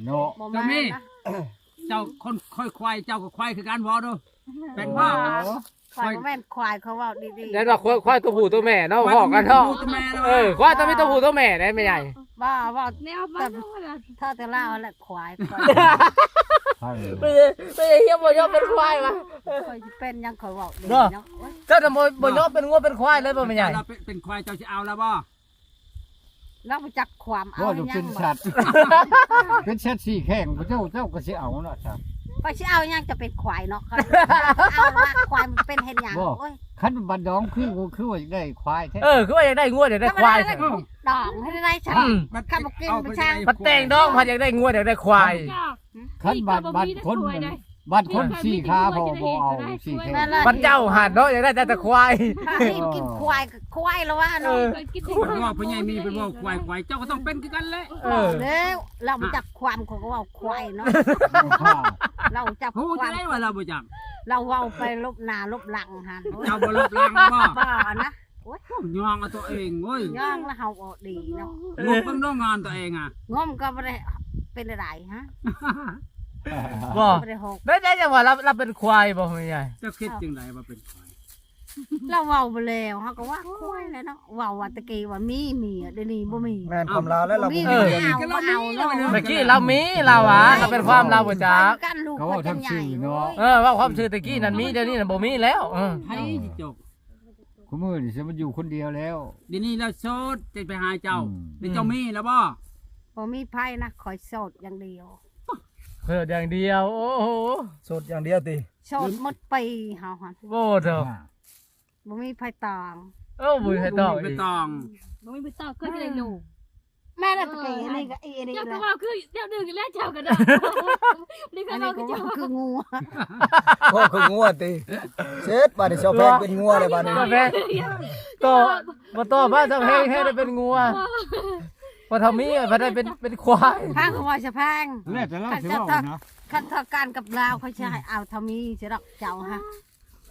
ເນາະ ບໍ່ແມ່ນນະ ເຈົ້າຄົນຂ້ອຍຄວາຍ ເຈົ້າກໍຄວາຍຄືກັນບໍ່ດູ ແມ່ນບໍ່? ໂອ້ ຂ້ອຍບໍ່ແມ່ນຄວາຍ ຂ້ອຍເວົ້າດີໆ ແມ່ນວ່າຄວາຍ ຄວາຍຕົວຜູ້ຕົວແມ່ເນາະ ເວົ້າກັນເນາະ ເອີ ຄວາຍຕ້ອງມີຕົວຜູ້ຕົວແມ່ໄດ໋ແມ່ໃຫຍ່ ບໍ່ ເວົ້າແນວບ້ານເຮົາ ເທົ່າແຕ່ລາວແຫຼະ ຄວາຍ ຄວາຍ ໄປ ໄປຮຽນບໍ່ຍອມເປັນຄວາຍວ່າ ຂ້ອຍຊິເປັນຫຍັງ ຂ້ອຍເວົ້າດີເນາະ ເຈົ້ານະບໍ່ ບໍ່ຍອມເປັນງົວເປັນຄວາຍເລີຍບໍ່ແມ່ໃຫຍ່ ເຈົ້າເປັນ ເປັນຄວາຍ ເຈົ້າຊິເອົາລະບໍ່? ລາວບໍ່ຈັກຄວາມ ເອົາຫຍັງ ເປັນສັດ ເປັນສັດສີ່ແຂ້ງ ເຈົ້າ ເຈົ້າກໍຊິເອົາເນາະ ຂ້ອຍຊິເອົາຫຍັງ ຈະເປັນຄວາຍເນາະ ເອົາລະຄວາຍມັນເປັນເຮັດຫຍັງ ໂອ້ຍ ຄັນບ້ານດອງຄື ຄືວ່າຢາກໄດ້ຄວາຍແທ້ ເອີ ຄືວ່າຢາກໄດ້ງົວ ຢາກໄດ້ຄວາຍ ດອງໃຫ້ໄດ້ຊັ້ນ ຄັນບໍ່ກິນບໍ່ຊ່າງ ພັດແຕ່ງດອງ ພັດຢາກໄດ້ງົວ ຢາກໄດ້ຄວາຍ ຄັນບ້ານ ບ້ານຄົນ ບ້ານຄົນສີ່ຂາ ບໍ່ ບໍ່ເອົາສີ່ແຂ້ງ ບັດເຈົ້າຫັ້ນເນາະ ຢາກໄດ້ແຕ່ຄວາຍ ກິນຄວາຍ ຄວາຍລະວ່າເນາະ ເອີ ເວົ້າພໍ່ໃຫຍ່ມີເພິ່ນເວົ້າຄວາຍ ຄວາຍ ເຈົ້າກໍຕ້ອງເປັນຄືກັນແຫຼະ ເອີ ແລ້ວລາວບໍ່ຈັກຄວາມ ເຂົາກໍເວົ້າຄວາຍເນາະ ລາວຈັກຄວາມ ຮູ້ຈັ່ງໃດວ່າລາວບໍ່ຈັກ ລາວເວົ້າໄປຫຼົບໜ້າຫຼົບຫຼັງຫັ້ນ ເຈົ້າບໍ່ຫຼົບຫຼັງບໍ່? ບໍ່ນະ ໂອ້ຍ ຍ້ອງເອົາຕົວເອງເວີຍ ຍ້ອງລະເຮົາບໍ່ດີເນາະ ລົບເບິ່ງເນາະງານຕົວເອງອະ ງົມກໍບໍ່ໄດ້ເປັນໃດຫະ ບໍ່ ບໍ່ໄດ້ຫົກ ໄດ້ ໄດ້ຈັ່ງວ່າລາວ ລາວເປັນຄວາຍບໍ່ແມ່ໃຫຍ່ ເຈົ້າຄິດຈັ່ງໃດວ່າເປັນຄວາຍ? ລາວເວົ້າໄປແລ້ວ ເຮົາກໍວ່າຄວາຍແຫຼະເນາະ ເວົ້າວ່າແຕ່ກີ້ວ່າມີເມຍ ດຽວນີ້ບໍ່ມີ ແມ່ນຄວາມລາວແລ້ວ ລາວບໍ່ມີ ແຕ່ກີ້ລາວມີ ລາວວ່າ ລາວເປັນຄວາມລາວບໍ່ຈັກ ເຂົາເວົ້າທາງຊື່ເນາະ ເອີ ເວົ້າຄວາມຊື່ ແຕ່ກີ້ນັ້ນມີ ດຽວນີ້ນະບໍ່ມີແລ້ວ ເອີ ໃຜຊິຈົກ ຄູ່ມື້ນີ້ຊິມາຢູ່ຄົນດຽວແລ້ວ ດຽວນີ້ລາວໂສດ ຈະໄປຫາເຈົ້າ ອືມ ແລ້ວເຈົ້າມີແລ້ວບໍ່? ບໍ່ມີໃຜນະ ຂ້ອຍໂສດຢ່າງດຽວ ໂສດຢ່າງດຽວ ໂອ້ໂຫ ໂສດຢ່າງດຽວຕິ? ໂສດໝົດປີເຮົາຫັ້ນ ໂອ້ໂທ້ ອ່າ ບໍ່ມີໃຜຕອງ ເອີ ບໍ່ມີໃຜຕອງ ບໍ່ມີໃຜຕອງ ບໍ່ມີໃຜຕອງ ເຄີຍຊິໄດ້ລູກ ແມ່ນແລ້ວ ຕະກີ້ນີ້ກໍອີ່ນີ້ ເຈົ້າກໍເວົ້າຄືແນວໜຶ່ງແລ້ວ ເຈົ້າກໍໄດ້ ນີ້ກໍເວົ້າຄືງົວ ເວົ້າຄືງົວຕິ ເສັດບາດນີ້ ຊາວແພງເປັນງົວແລ້ວບາດນີ້ ຊາວແພງ ຕໍ່ ບໍ່ຕໍ່ມາ ຊາວແພງແຮງໄດ້ເປັນງົວ ບໍ່ເທົ່າມີ ບໍ່ໄດ້ເປັນ ເປັນຄວາຍ ພັງເວົ້າຊະແພງ ແລ້ວແຕ່ລາວຊິເວົ້ານະ ຄັນເທົ່າກັນກັບລາວ ຂ້ອຍຊິໃຫ້ເອົາເທົ່າມີຊິດອກເຈົ້າຫະ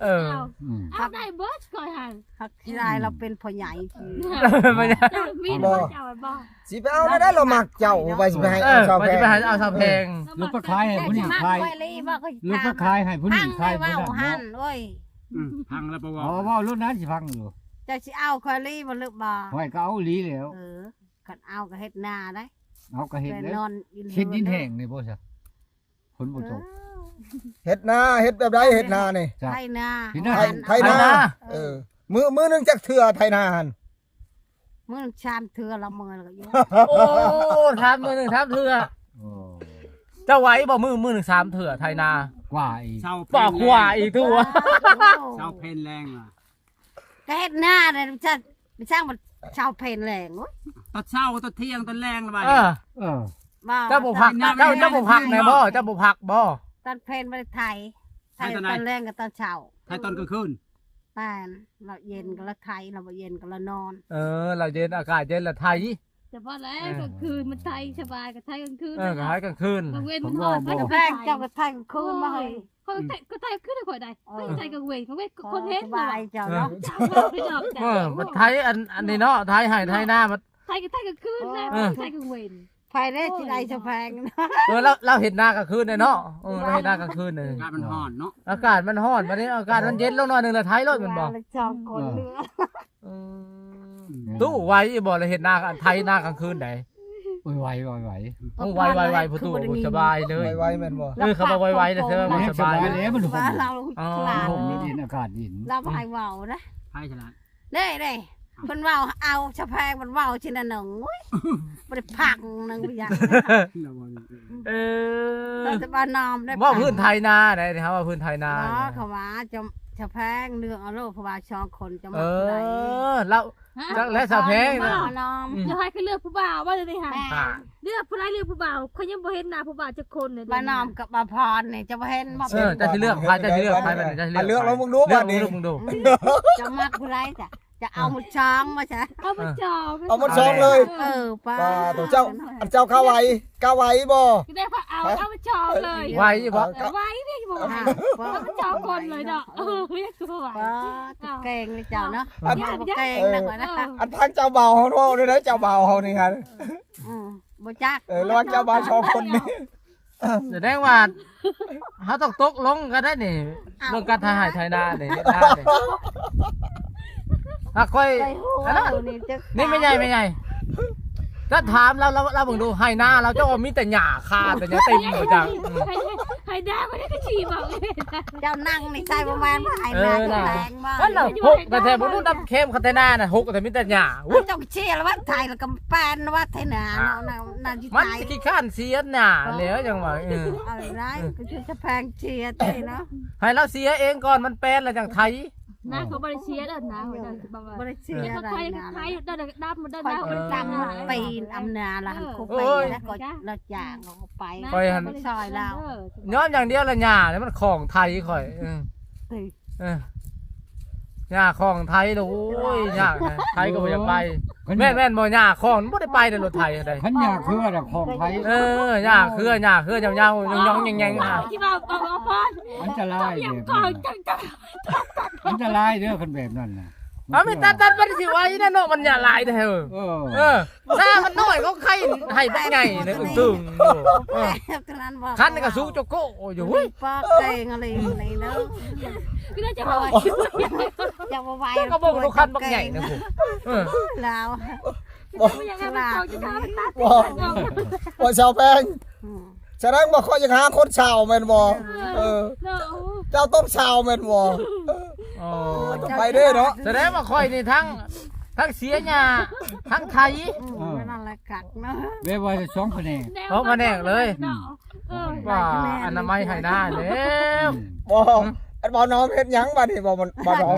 ເອີ ເອົາ ອືມ ເອົາໄດ້ເບິດຂ້ອຍຫັ້ນ ຮັກທີ່ໄດ້ລາວເປັນພໍ່ໃຫຍ່ ພໍ່ໃຫຍ່ ມີບໍ່ເຈົ້າບໍ່ ຊິໄປເອົາແນວໃດ ລາວມັກເຈົ້າ ໄປຊິໄປໃຫ້ເອົາຊາວແພງ ເອີ ໄປຊິໄປໃຫ້ເອົາຊາວແພງ ຫຼືໄປຂາຍໃຫ້ຜູ້ນີ້ຂາຍ ຫຼືໄປຂາຍໃຫ້ຜູ້ນີ້ຂາຍຜູ້ນັ້ນເນາະ ໂອ້ຍ ອືມ ພັງແລ້ວບໍ່ເວົ້າ ເວົ້າໂລດນະ ຊິພັງຢູ່ ເຈົ້າຊິເອົາຂ້ອຍອີ່ຫຼີບໍ່ ຫຼືບໍ່ ຂ້ອຍກໍເອົາອີ່ຫຼີແລ້ວ ເອີ ຄັນເອົາກໍເຮັດນາໄດ໋ ເອົາກໍເຮັດແລ້ວ ເຮັດດິນແຫ້ງນີ້ບໍ່ຊະ ຝົນບໍ່ຕົກ ເອີ ເຮັດນາ ເຮັດແບບໃດ ເຮັດນານີ້ ໄຖນາ ໄຖນາ ເອີ ມື້ ມື້ໜຶ່ງຈັກເທື່ອໄຖນາຫັ້ນ? ມື້ໜຶ່ງສາມເທື່ອ ລະເມື່ອຍລະກໍຢູ່ ໂອ້ ຖາມມື້ໜຶ່ງສາມເທື່ອ ໂອ້ ເຈົ້າໄຫວບໍ່ ມື້ ມື້ໜຶ່ງສາມເທື່ອໄຖນາ ກວ່າອີກ ກວ່າອີກ ໂອ້ ຊາວແຜ່ນແລງ ກະເຮັດນາເດ້ ໄປສ້າງ ໄປສ້າງມັນເຊົ້າເພນແລງ ໂອ້ຍ ຕອນເຊົ້າ ຕອນທ່ຽງ ຕອນແລງລະບາດ ເອີ ເອີ ບໍ່ ເຈົ້າບໍ່ພັກ ເຈົ້າ ເຈົ້າບໍ່ພັກແນ່ບໍ່ ເຈົ້າບໍ່ພັກບໍ່ ຕອນເພນບໍ່ໄດ້ໄຖ ໄຖຕອນໃດ ຕອນແລງກັບຕອນເຊົ້າ ໄຖຕອນກາງຄືນ ແມ່ນ ລາວເຢັນກໍລາວໄຖ ລາວບໍ່ເຢັນກໍລາວນອນ ເອີ ລາວເຢັນ ອາກາດເຢັນລາວໄຖ ສະເພາະແລ້ວ ເອີ ກາງຄືນມັນໄຖສະບາຍ ກໍໄຖກາງຄືນ ເອີ ກໍໄຖກາງຄືນ ກາງເວັນມັນຮ້ອນ ໄຖກາງຄືນ ເຈົ້າກໍໄຖກາງຄືນມາເຮີ້ຍ ຂ້ອຍໄຖ ຂ້ອຍໄຖຄືນຂ້ອຍໄດ້ ເອີ ຂ້ອຍໄຖກາງເວັນ ກາງເວັນຄົນເຫັນ ສະບາຍເຈົ້າເນາະ ເອີ ມາໄຖອັນ ອັນນີ້ເນາະ ໄຖໄຮ່ໄຖນາ ມາໄຖກໍໄຖກາງຄືນແຫຼະ ເອີ ໄຖກາງເວັນ ໃຜເດ້ຊິໄດ້ສະແພງ ເອີ ລາວ ລາວເຮັດນາກາງຄືນເດ້ເນາະ ເອີ ລາວເຮັດນາກາງຄືນເດ້ ອາກາດມັນຮ້ອນເນາະ ອາກາດມັນຮ້ອນ ບັດນີ້ອາກາດມັນເຢັນລົງໜ້ອຍໜຶ່ງ ລະໄຖໂລດແມ່ນບໍ່ ລະສອງຄົນເຫຼືອ ເອີ ອືມ ຕູ້ໄຫວຢູ່ບໍ່ ລະເຮັດນາ ໄຖນາກາງຄືນໃດ ໂອ້ຍ ໄຫວ ໄຫວ ໄຫວ ໂອ້ ໄຫວ ໄຫວ ໄຫວ ພໍ່ຕູ້ສະບາຍເລີຍ ໄຫວ ໄຫວແມ່ນບໍ່ ເອີ ເຂົາວ່າໄຫວ ໄຫວ ແລ້ວ ສະບາຍ ສະບາຍແລ້ວ ມັນຫົ່ມ ເອີ ຫົ່ມເຢັນ ອາກາດເຢັນ ລາວບໍ່ໃຫ້ເວົ້ານະ ໃຜສະລະ ເດ້ ເດ້ ເພິ່ນເວົ້າເອົາສະແພງ ມັນເວົ້າຊິນະໜຶ່ງ ໂອ້ຍ ບໍ່ໄດ້ພັກໜຶ່ງ ບໍ່ຢາກ ເອີ ເວົ້າພື້ນໄຖນາໃດ໋ ເຮົາເວົ້າພື້ນໄຖນາ ເຂົາວ່າເຈົ້າສະແພງເລືອກເອົາໂລດ ເພາະວ່າສອງຄົນເຈົ້າມັກຜູ້ໃດ ເອີ ລາວ ຈັກແລ້ວສະແພງ ລາວໃຫ້ຄືເລືອກຜູ້ບ່າວວ່າຈັ່ງໃດຫັ້ນ ເລືອກຜູ້ໃດ ເລືອກຜູ້ບ່າວ ຂ້ອຍຍັງບໍ່ເຫັນໜ້າຜູ້ບ່າວຈັກຄົນເລີຍ ບ້ານນ້ອມກັບບ້ານພອນນີ້ ເຈົ້າບໍ່ເຫັນບໍ່ ເອີ ເຈົ້າຊິເລືອກໃຜ ເຈົ້າຊິເລືອກໃຜ ເຈົ້າຊິເລືອກ ເລືອກເບິ່ງດູ ເລືອກເບິ່ງດູ ເຈົ້າມັກຜູ້ໃດ ຈະເອົາໝົດສອງບໍ່ຊະ ເອົາໝົດສອງ ເອົາໝົດສອງເລີຍ ເອີ ປ້າ ໂຕເຈົ້າ ອັນເຈົ້າກ້າໄຫວ ກ້າໄຫວບໍ່ ຊິໄດ້ເອົາ ເອົາໝົດສອງເລີຍ ໄຫວຢູ່ບໍ່ ເອີ ໄຫວເດ້ບໍ່ ເອົາໝົດສອງຄົນເລີຍເນາະ ເອີ ຢາກໄຫວ ເກັ່ງເລີຍເຈົ້າເນາະ ອັນ ເກັ່ງນະ ເອີ ອັນທາງເຈົ້າບ່າວເຮົາເວົ້າເດ້ ເຈົ້າບ່າວເຮົານີ້ຫັ້ນ ອືມ ບໍ່ຈັກ ເອີ ລະຫວ່າງເຈົ້າບ່າວສອງຄົນນີ້ ສະແດງວ່າເຮົາຕ້ອງຕົກລົງກັນໄດ້ນີ້ ເລື່ອງການໄຖໄຮ່ໄຖນານີ້ ເຮັດນານີ້ ຫາກຂ້ອຍ ໄປຮູ້ ອັນນັ້ນ ນີ້ຈັກ ນີ້ແມ່ໃຫຍ່ ແມ່ໃຫຍ່ ຈະຖາມລາວ ລາວ ລາວເບິ່ງດູ ໄຮ່ນາລາວເຈົ້າວ່າມີແຕ່ຫຍ້າຄາ ແຕ່ຫຍ້າເຕັມ ບໍ່ຈັກ ອືມ ໄຮ່ ໄຮ່ນາບໍ່ໄດ້ກະຊີບອກ ເຈົ້ານັ່ງນີ້ໃສ່ປະມານວ່າໄຮ່ນາ ເອີ ຈະແຫຼງບໍ່ ອັນນັ້ນຫົກແທ້ໆ ບໍ່ຮູ້ນຳແຄມຄັນໄຖນານະ ຫົກແທ້ ມີແຕ່ຫຍ້າ ເຈົ້າເຊຍລະວ່າໄຖລະກະແປນວ່າໄຖນາເນາະ ນາ ນາຊິໄຖ ມັນຂີ້ຄ້ານເສຍຫຍ້າແລ້ວ ຈັ່ງວ່າ ເອີ ເອົາໄດ້ ກະຈະແພງເສຍຕິເນາະ ໃຫ້ລາວເສຍເອງກ່ອນ ມັນແປນລະຈັ່ງໄຖ ນາເຂົາບໍ່ໄດ້ເສຍເດີ ນາເຂົາເດີ ບໍ່ໄດ້ເສຍ ເຂົາໄຖ ໄຖເດີ ດຳເດີ ນາເຂົາໄປຕຳປີນອຳນາລະ ເຂົາໄປ ເອີ ລະກໍລະຈ້າງເຂົາໄປ ຂ້ອຍຫັ້ນ ຊ່ອຍລາວ ຍ້ອນຢ່າງດຽວລະຫຍ້ານີ້ມັນຂອງໄຖຂ້ອຍ ເອີ ເອີ ຫຍ້າຂອງໄຖລະ ໂອ້ຍ ຍາກນະ ໄຖກໍບໍ່ຢາກໄປ ຄັນ ແມ່ນ ແມ່ນບໍ່ຫຍ້າຂອງ ມັນບໍ່ໄດ້ໄປໃນລົດໄຖໃດ ຄັນຫຍ້າເຄືອນະຂອງໄຖ ເອີ ຫຍ້າເຄືອ ຫຍ້າເຄືອຍາວໆ ຍອງໆແຍງໆ ທີ່ວ່າເອົາ ເອົາ ເອົາ ອັນຕະລາຍເດ້ ຂອງ ອັນຕະລາຍເດີ ຄັນແບບນັ້ນນະ ເອົາ ມີຕັດ ຕັດມັນຊິໄຫວນະເນາະ ມັນຫຍ້າຫຼາຍແທ້ ເອີ ເອີ ນາມັນນ້ອຍ ເຂົາໄຄໃຫ້ບັກໃຫຍ່ນະ ອຶ້ງຕຶງຢູ່ ເອີ ຄັນນີ້ກໍສູງໂຈໂກ້ຢູ່ ເຮີ້ຍ ປາກແກງອະໄລນີ້ເດີ ຄືຈະບໍ່ໄຫວ ຈະບໍ່ໄຫວ ກໍບໍ່ຮູ້ຄັນບັກໃຫຍ່ນະ ເອີ ລາວ ບໍ່ ບໍ່ ບໍ່ ສາວແພງ ອືມ ສະແດງວ່າຂ້ອຍຢາກຫາຄົນເຊົ່າແມ່ນບໍ່? ເອີ ເອີ ເຈົ້າຕ້ອງເຊົ່າແມ່ນບໍ່? ອໍ ຕ້ອງໄປເດ້ເນາະ ສະແດງວ່າຂ້ອຍນີ້ທັງ ທັງເສຍຫຍ້າ ທັງໄຖ ອືມ ເອີ ນັ້ນລະຄັກເນາະ ແບບວ່າສອງພະແນກ ສອງພະແນກເລີຍ ອືມ ເອີ ວ່າອະນາໄມໄຮ່ນາແລ້ວ ອືມ ບໍ່ ອັນບ່າວນ້ອມເຮັດຫຍັງບາດນີ້ ບ່າວ ບ່າວນ້ອມ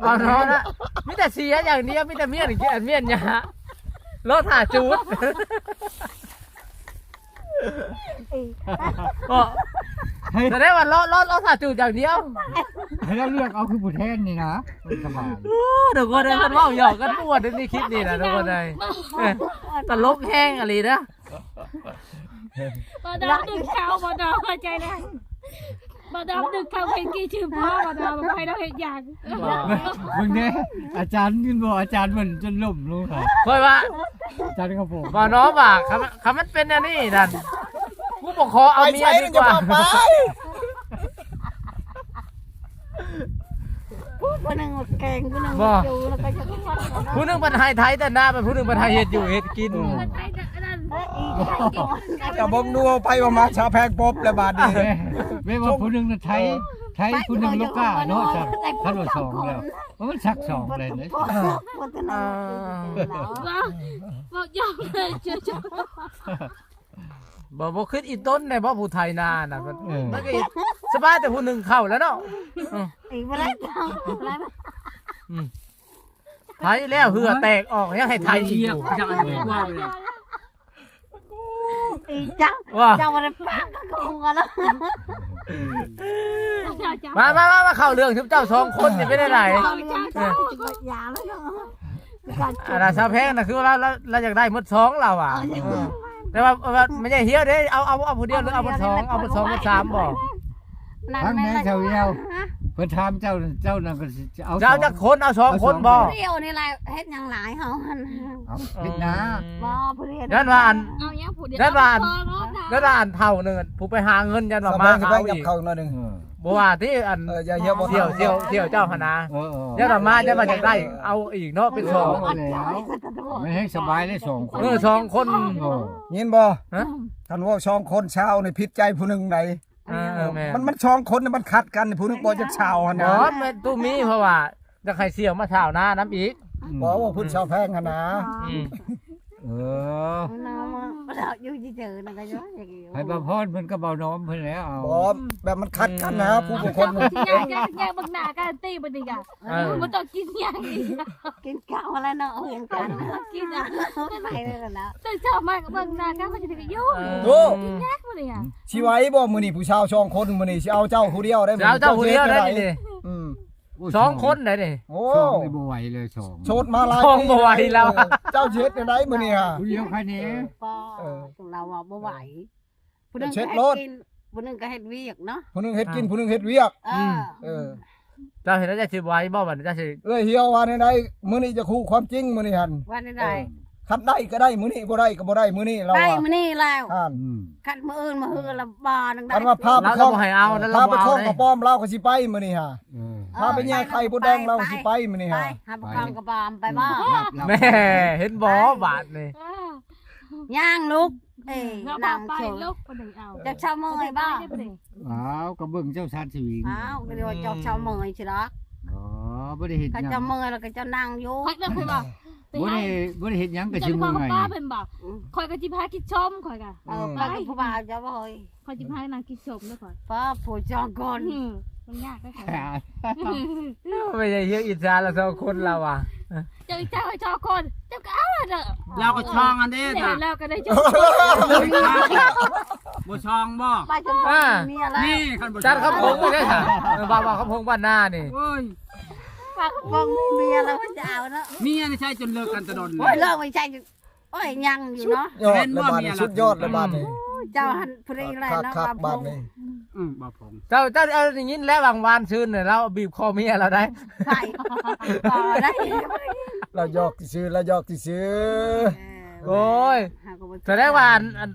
ບ່າວນ້ອມນະ ມີແຕ່ເສຍຢ່າງດຽວ ມີແຕ່ມ້ຽນ ມ້ຽນຫຍ້າ ລໍຖ້າຈູດ ກໍສະແດງວ່າລໍ ລໍ ລໍຖ້າຈູດຢ່າງດຽວ ໃຫ້ລາວເລືອກເອົາຄືຜູ້ແທນນີ້ນະ ມັນສະບາຍ ໂອ້ ທຸກຄົນເອີຍ ເພິ່ນເວົ້າຫຍອກກັນມ່ວນໃນຄລິບນີ້ນະ ທຸກຄົນເອີຍ ເອີ ຕະຫຼົກແຮງອີ່ຫຼີນະ ບໍ່ດອກດຶງເຂົ້າ ບໍ່ດອກເຂົ້າໃຈນະ ບໍ່ດອກດຶງເຂົ້າເພງກີ່ຊື່ພໍ ບໍ່ດອກ ບໍ່ໃຫ້ດອກເຮັດຫຍັງ ວ່າ ເບິ່ງເດ້ ອາຈານຍິນບໍ່ ອາຈານເພິ່ນຈົນລົ້ມລົງ ຂ້ອຍວ່າ ອາຈານຂະໂປງ ບໍ່ເນາະ ວ່າ ຄັນ ຄັນມັນເປັນແນວນີ້ນັ້ນ ກູບໍ່ຂໍເອົາເມຍດີກວ່າ ຜູ້ໜຶ່ງແກງ ຜູ້ໜຶ່ງບໍ່ ຜູ້ໜຶ່ງບັດໃຫ້ໄຖແຕ່ນາ ບັດຜູ້ໜຶ່ງບັດໃຫ້ເຮັດຢູ່ເຮັດກິນ ເອີ ເຈົ້າເບິ່ງດູ ເອົາໄປເອົາມາ ສາວແພງປົບແລ້ວບາດນີ້ ແມ່ນວ່າຜູ້ໜຶ່ງນະໄຖ ໄຖ ຜູ້ໜຶ່ງໂລກາເນາະ ຊັ້ນ ຄັນວ່າສອງແລ້ວ ມັນຊັກສອງແລ້ວເດ້ ເວົ້າ ເວົ້າຢອກເລີຍ ບໍ່ ບໍ່ຄິດອີ່ຕົນແດ່ບໍ່ ຜູ້ໄຖນານະ ເອີ ມັນກໍສະບາຍແຕ່ຜູ້ໜຶ່ງເຂົ້າແລ້ວເນາະ ອືມ ອີກບໍ່ໄດ້ ບໍ່ໄດ້ ອືມ ໄຖແລ້ວເຫື່ອແຕກອອກ ຍັງໃຫ້ໄຖອີກຢູ່ ອີ່ຈັງ ວ່າ ເຈົ້າບໍ່ໄດ້ປາກກໍຫົວແລ້ວ ມາ ມາ ມາ ມາເຂົ້າເລື່ອງ ຊຸມເຈົ້າສອງຄົນນີ້ເປັນແນວໃດ? ເອີ ຢ່າແລ້ວເນາະ ອັນນັ້ນສາວແພງນະ ຄືລາວ ລາວ ລາວຢາກໄດ້ໝົດສອງລາວວ່າ ເອີ ແຕ່ວ່າ ວ່າແມ່ໃຫຍ່ຮຽວເດ້ ເອົາ ເອົາ ເອົາຜູ້ດຽວ ຫຼືເອົາໝົດສອງ ເອົາໝົດສອງ ໝົດສາມບໍ່? ຟັງແດ່ຊາວດຽວ ເພິ່ນຖາມເຈົ້າ ເຈົ້ານັ້ນກໍຊິເອົາ ເຈົ້າຈັກຄົນ ເອົາສອງຄົນບໍ່? ຜູ້ດຽວນີ້ແຫຼະ ເຮັດຫຍັງຫຼາຍເຮົາຫັ້ນ ເອົາເຮັດນາ ບໍ່ຜູ້ດຽວ ຢ້ານວ່າອັນ ເອົາຫຍັງຜູ້ດຽວ ຢ້ານວ່າອັນ ເອົາສອງເນາະ ຢ້ານວ່າອັນເຖົ້າໜຶ່ງ ຜູ້ໄປຫາເງິນ ຢ້ານວ່າມາເອົາອີກ ເອີ ບໍ່ວ່າຕິອັນ ເອີ ຢ່າເຫື່ອບໍ່ ສ່ຽວ ສ່ຽວ ສ່ຽວເຈົ້າຫັ້ນນະ ເອີ ເອີ ຢ້ານວ່າມາ ຢ້ານວ່າຢາກໄດ້ເອົາອີກເນາະ ເປັນສອງ ແລ້ວ ມັນແຮງສະບາຍເລີຍສອງຄົນ ເອີ ສອງຄົນ ເອີ ຍິນບໍ່? ຮະ? ຄັນເວົ້າສອງຄົນຊາວນີ້ຜິດໃຈຜູ້ໜຶ່ງໃດ ເອີ ເອີ ແມ່ນ ມັນ ມັນສອງຄົນນີ້ມັນຂັດກັນ ຜູ້ໜຶ່ງບໍ່ຢາກຊາວຫັ້ນນະ ບໍ່ ແມ່ນຕູ້ມີ ເພາະວ່າຢາກໃຫ້ສ່ຽວມາຊາວນານຳອີກ ອືມ ບໍ່ ເວົ້າເພິ່ນຊາວແພງຫັ້ນນະ ອືມ ເອີ ເນາະ ຢູ່ເຈີໆນັ້ນກໍຢູ່ ໃຫ້ບ່າວພອນເພິ່ນກັບບ່າວນ້ອມເພິ່ນແລ້ວ ເອົາ ບໍ່ ແບບມັນຂັດກັນນະ ຜູ້ບາງຄົນ ແຍກ ແຍກ ແຍກເບິ່ງໜ້າກັນຕິບັດນີ້ກະ ເອີ ບໍ່ຕ້ອງກິນຫຍັງອີກ ກິນເຂົ້າແລ້ວເນາະ ເອົາຫຍັງກັນ ກິນອະ ໄປແລ້ວ ເຈົ້າມາກໍເບິ່ງໜ້າກັນ ມັນຈະໄດ້ຢູ່ ເອີ ກິນຫຍັງມື້ນີ້ອະ ຊິໄຫວບໍ່ມື້ນີ້ ຜູ້ສາວສອງຄົນມື້ນີ້ ຊິເອົາເຈົ້າຜູ້ດຽວໄດ້ ຊິເອົາເຈົ້າຜູ້ດຽວໄດ້ນີ້ ອືມ ໂອ້ຍ ສອງຄົນໄດ໋ນີ້ ໂອ້ ສອງນີ້ບໍ່ໄຫວເລີຍ ສອງ ໂສດມາຫຼາຍ ສອງບໍ່ໄຫວແລ້ວ ເອີ ເຈົ້າຊິເຮັດແນວໃດມື້ນີ້ຫະ ຜູ້ດຽວໃຄແນ່ ເອີ ລາວວ່າບໍ່ໄຫວ ຜູ້ໜຶ່ງກໍເຮັດກິນ ຜູ້ໜຶ່ງກໍເຮັດວຽກເນາະ ຜູ້ໜຶ່ງເຮັດກິນ ຜູ້ໜຶ່ງເຮັດວຽກ ເອີ ເອີ ເຈົ້າເຮັດແລ້ວເຈົ້າຊິໄຫວບໍ່ບັດນີ້ ເຈົ້າຊິ ເອື້ອຍຮຽວວ່າແນວໃດ ມື້ນີ້ຈະຮູ້ຄວາມຈິງມື້ນີ້ຫັ້ນ ວ່າແນວໃດ ເອີ ຄັນໄດ້ກໍໄດ້ມື້ນີ້ ບໍ່ໄດ້ກໍບໍ່ໄດ້ມື້ນີ້ລາວວ່າ ໄດ້ມື້ນີ້ແລ້ວ ອ່ານ ອືມ ຄັນມື້ອື່ນມື້ຮືລະບໍ່ໜຶ່ງໄດ້ ຄັນວ່າພາໄປ ລາວກໍບໍ່ໃຫ້ເອົາ ເອີ ລາວບໍ່ເອົາ ພາໄປຄ້ອງກະປອມລາວກໍຊິໄປມື້ນີ້ຫາ ເອີ ພາໄປແຍ່ໄຂ່ມົດແດງລາວກໍຊິໄປມື້ນີ້ຫາ ໄປ ຫາໄປຄ້ອງກະປອມໄປບໍ່ ແມ່ ເຫັນບໍ່ບາດນີ້ ເອີ ຍ່າງລູກ ເອີ ອືມ ລາວບໍ່ໄປ ນາງໂສດ ລູກບໍ່ໄດ້ເອົາ ຈັກຊາວເມີຍບໍ່ ອ້າວ ກໍເບິ່ງເຈົ້າຊານສະຫວີງ ອ້າວ ກໍເລີຍວ່າເຈົ້າຊາວເມີຍຊິດອກ ອໍ ບໍ່ໄດ້ເຮັດຫຍັງ ເຂົາເຈົ້າເມີຍແລ້ວກໍເຈົ້ານັ່ງຢູ່ ຂ້ອຍນະ ຂ້ອຍວ່າ ບໍ່ໄດ້ ບໍ່ໄດ້ເຮັດຫຍັງກໍຊິເມື່ອຍ ເຈົ້າໄປຂໍກັບປ້າເພິ່ນບໍ່ ອືມ ຂ້ອຍກໍຊິພາກິນສົ້ມ ຂ້ອຍກໍ ເອີ ໄປກັບຜູ້ບ່າວເຈົ້າບໍ່ເຮີ້ຍ ຂ້ອຍຊິພານາງກິນສົ້ມເດີຂ້ອຍ ປ້າ ຜູ້ຈອງກ່ອນ ອືມ ມັນຍາກເດີຂ້ອຍ ແມ່ໃຫຍ່ຮຽກອິດສາລະສອງຄົນລາວວ່າ ເຈົ້າ ເຈົ້າ ເຈົ້າສອງຄົນ ເຈົ້າກໍເອົາເດີ ລາວກໍຊ່ອງອັນເດ້ ແມ່ນ ລາວກໍໄດ້ຊ່ອງ ບໍ່ຊ່ອງບໍ່ ໄປຈົນ ອ່າ ມີເມຍແລ້ວ ນີ້ຄັນບໍ່ ຈັດຄຳພົງໄດ້ຊະ ເອີ ບ່າວຄຳພົງບ້ານນານີ້ ໂອ້ຍ ວ່າຄຳພົງມີເມຍແລ້ວ ມັນຈະເອົາເນາະ ເມຍນີ້ໃຊ້ຈົນເລີກກັນແຕ່ດົນ ໂອ້ຍ ເລີກໄປໃຊ້ ໂອ້ຍ ຍັງຢູ່ເນາະ ສຸດຍອດແລ້ວບາດນີ້ ສຸດຍອດແລ້ວບາດນີ້ ໂອ້ຍ ເຈົ້າຫັ້ນຜູ້ໃດແຫຼະເນາະ ຄັກໆ ບາດນີ້ ອືມ ບ່າວຜົງ ເຈົ້າ ເຈົ້າ ເອົາ ໄດ້ຍິນແລ້ວຫວ່າງວານຊືນນີ້ລາວບີບຄໍເມຍລາວໄດ໋ ໃຜ ບໍ່ໄດ້ ລາວຢອກຊື່ໆ ລາວຢອກຊື່ໆ ເອີ ໂອ້ຍ ເຮົາກໍບໍ່ ສະແດງວ່າອັນ ອັນ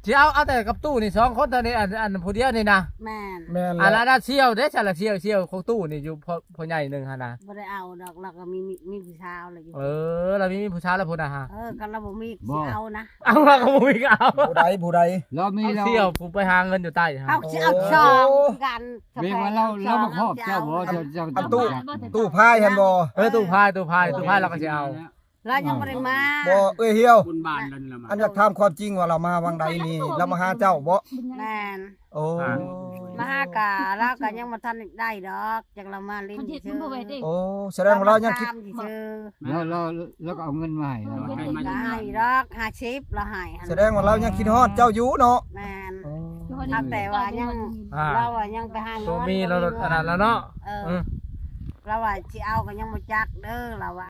ຊິເອົາ ເອົາແຕ່ກັບຕູ້ນີ້ສອງຄົນເທົ່ານີ້ ອັນ ອັນຜູ້ດຽວນີ້ນະ ແມ່ນ ແມ່ນ ອັນລະ ອັນລະສ່ຽວເດ້ ສະລະສ່ຽວ ສ່ຽວຂອງຕູ້ນີ້ຢູ່ ພໍ່ ພໍ່ໃຫຍ່ໜຶ່ງຫັ້ນນະ ບໍ່ໄດ້ເອົາດອກ ລາວກໍມີ ມີ ມີຜູ້ສາວແລ້ວຢູ່ ເອີ ລາວມີ ມີຜູ້ສາວແລ້ວພຸ້ນນະຮະ ເອີ ກໍລາວບໍ່ມີ ບໍ່ ຊິເອົານະ ເອົາ ລາວກໍບໍ່ມີກໍເອົາ ຜູ້ໃດ ຜູ້ໃດ ລາວມີ ເອົາ ລາວ ສ່ຽວຜູ້ໄປຫາເງິນຢູ່ໃຕ້ຫັ້ນ ເຮົາຊິເອົາ ໂອ້ ສອງກັນ ແບບວ່າລາວ ລາວມາຄອບເຈົ້າບໍ່ ເຈົ້າ ເຈົ້າ ອັນຕູ້ ຕູ້ພາຍຫັ້ນບໍ່ ເອີ ຕູ້ພາຍ ຕູ້ພາຍ ຕູ້ພາຍລາວກໍຊິເອົາ ລາວຍັງບໍ່ໄດ້ມາ ບໍ່ ເອື້ອຍຫ່ຽວ ບຸນບານລະມາ ອັນຢາກຖາມຄວາມຈິງວ່າລາວມາວັງໃດນີ້ ລາວມາຫາເຈົ້າບໍ່ ແມ່ນ ໂອ້ ມາຫາກະ ລາວກະຍັງບໍ່ທັນໄດ້ດອກ ຈັກລາວມາຫຼິ້ນຊື່ ໂອ້ ສະແດງວ່າລາວຍັງຄິດ ລາວ ລາວ ລາວກໍເອົາເງິນມາໃຫ້ ໃຫ້ດອກ ຫ້າສິບລາວໃຫ້ ສະແດງວ່າລາວຍັງຄິດຮອດເຈົ້າຢູ່ເນາະ ແມ່ນ ໂອ້ ແຕ່ວ່າຍັງ ອ່າ ລາວວ່າຍັງໄປຫາເງິນ ບໍ່ມີລາວອັນນັ້ນລະເນາະ ເອີ ເອີ ລາວວ່າຊິເອົາກໍຍັງບໍ່ຈັກເດີ ລາວວ່າ